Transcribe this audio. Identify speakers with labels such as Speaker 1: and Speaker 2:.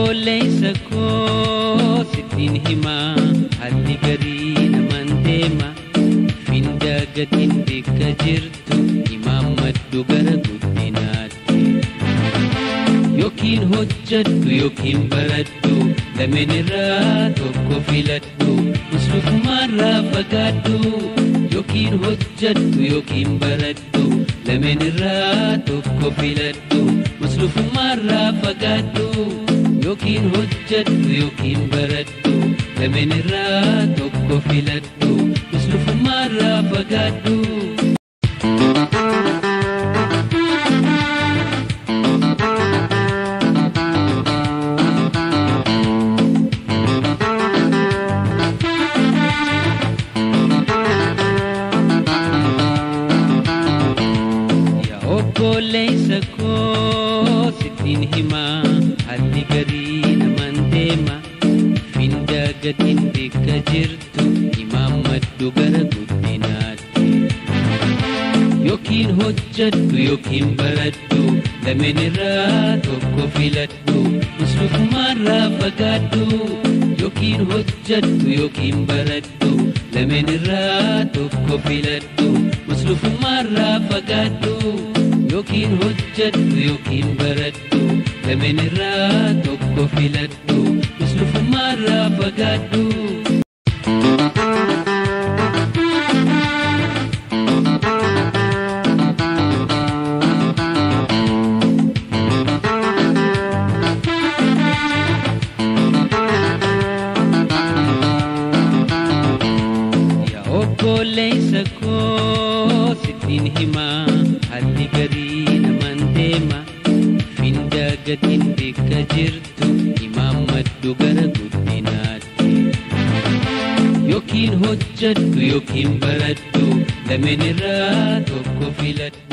Speaker 1: Obboleessa koo sittiin himaa haalli garii namaan deema finda gatiin bakka jirtu imaammadhu gara guddinaatti. Yookiin hojjadhu yookiin baradhu lameen irraa tokko filadhu muslukumaarraa fagaadhu. Yookiin hojjadhu yookiin baradhu lameen irraa tokko filadhu muslukumaarraa fagaadhu. Yookiin hojjadhu yookiin baradhu lameen irraa tokko filadhu muslukumaarraa fagaadhu. Yaa obboleessa koo sittiin himaa haalli garii namaan deema finda gatiin bakka jirtu imaammadhu gara guddinaatti. Yookiin hojjadhu yookiin baradhu lameen irraa tokko filadhu muslukumaarraa fagaadhu. Yookiin hojjadhu yookiin baradhu lameen irraa tokko filadhu muslukumaarraa fagaadhu. Yookiin hojjadhu yookiin baradhu lameen irraa tokko filadhu muslukumaarraa fagaadhu. Yaa obboleessa koo sittiin himaa haalli garii namaan deema finda gatiin bakka jirtu imaammadhu gara guddinaatti. Yookiin hojjadhu yookiin baradhu lameen irraa tokko filadhu.